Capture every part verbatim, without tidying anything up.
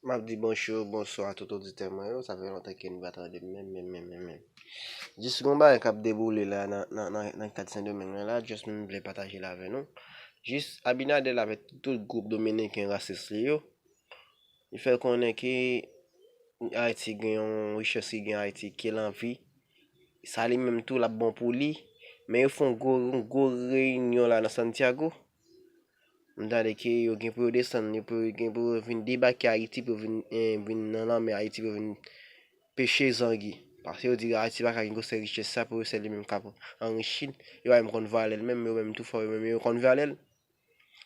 M ap di bonjou, bonswa tout oditè mwen yo. Sa fè lontan ke nou pa tande m menm, menm, menm, menm, menm. Jis gon bagay k ap deboule la nan, nan, nan, nan kad Sendomeng lan la, jis m vle pataje l avè nou. Jis Abinader avèk tout gwoup dominiken rasis li yo, li fè konnen ke Ayiti gen yon richès ki gen Ayiti ke l anvi. Sa li menm tou l ap bon pou li. Men yo fè yon gwo, yon gwo reyinyon la nan Santiago. M tande ke yo gen pou yo desann, yo pou yo gen pou yo vin debake Ayiti, pou yo vin, eh, vin nan lanmè Ayiti, pou yo vin peche zangi. Paske yo di Ayiti pa ka gen gwosè richès sa pou yo, sèl li menm k ap anrichi l. Yo pa menm konn valè l menm, yo menm tou fò yo menm yo konn valè l.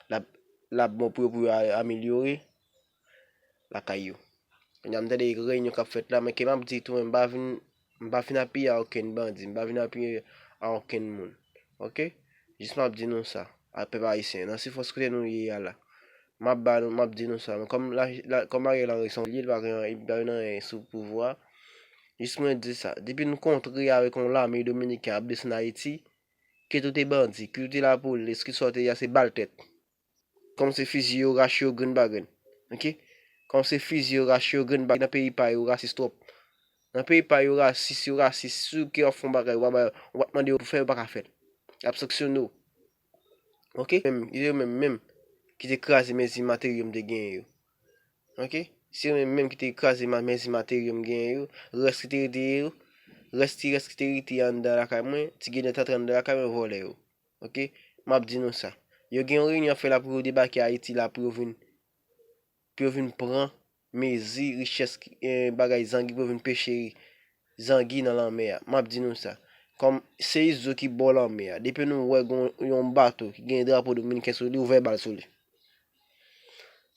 L ap, l ap bon pou yo, pou yo a- amelyore lakay yo. Kounye a m tande reyinyon k ap fèt la, men ke m ap di tou, m pa vin, m pa vin apiye a okenn bandi, m pa vin apiye a okenn moun. Oke? Jis m ap di nou sa, a pèp ayisyen, nan sifwans kote nou ye a la. M ap ba nou, m ap di nou sa, men kòm la, la, kòm Ariel Henry se yon lye, li pa gen, li pa gen anyen sou pouvwa. Jis mwen di sa, depi nou kontre avèk yon lame dominiken ap desann Ayiti, ke tout te bandi, ke tout te lapolis, ke sa w te ye a se bal tèt. Kòm se fizi yo rache yo grenn pa grenn. Oke? Kòm se fizi yo rache yo grenn pa grenn nan peyi pa yo, rasis twòp. Nan peyi pa yo, rasis, yo rasis, si w ke w ap fè yon bagay, w pa bay, w pa mande yo pou fè, yo pa ka fè l. Y ap sanksyone w. Oke? Menm, yo menm, menm, ki te kraze mezi materyo m te genyen yo. Oke? Se yo menm, menm ki te kraze ma- mezi materyo m genyen yo, rès ki te rete yo, rès ti rès ki te rete anndan lakay mwen, ti gede t antre anndan lakay mwen, vòlè yo. Oke? M ap di nou sa. Yo gen yon reyinyon fè la pou yo debake Ayiti la, pou yo vin, pou yo vin pran mezi, richès, eh, bagay zangi, pou yo vin peche zangi nan lanmè a. M ap di nou sa. Kòm se izo ki bò lanmè a. Depi nou wè gon, yon bato ki gen drapo dominiken sou li, ouvè bal sou li.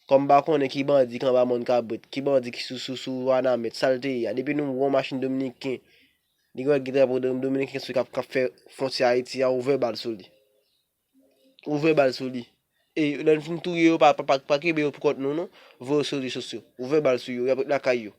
Kòm m pa konnen ki bandi k anba mòn kabrit, ki bandi ki sou, sou, sou Wanament, sa l te ye a. Depi nou wè yon machin dominiken, li gen, gen drapo dom- dominiken sou li k ap, k ap fè fwontyè Ayiti a, ouvè bal sou li. Ouvè bal sou li. E lè n fin touye yo, pa, pa, pa, pa kenbe yo pou kont nou, non. Voye yo sou rezo sosyo. Ouvè bal sou yo, y ap ret lakay yo.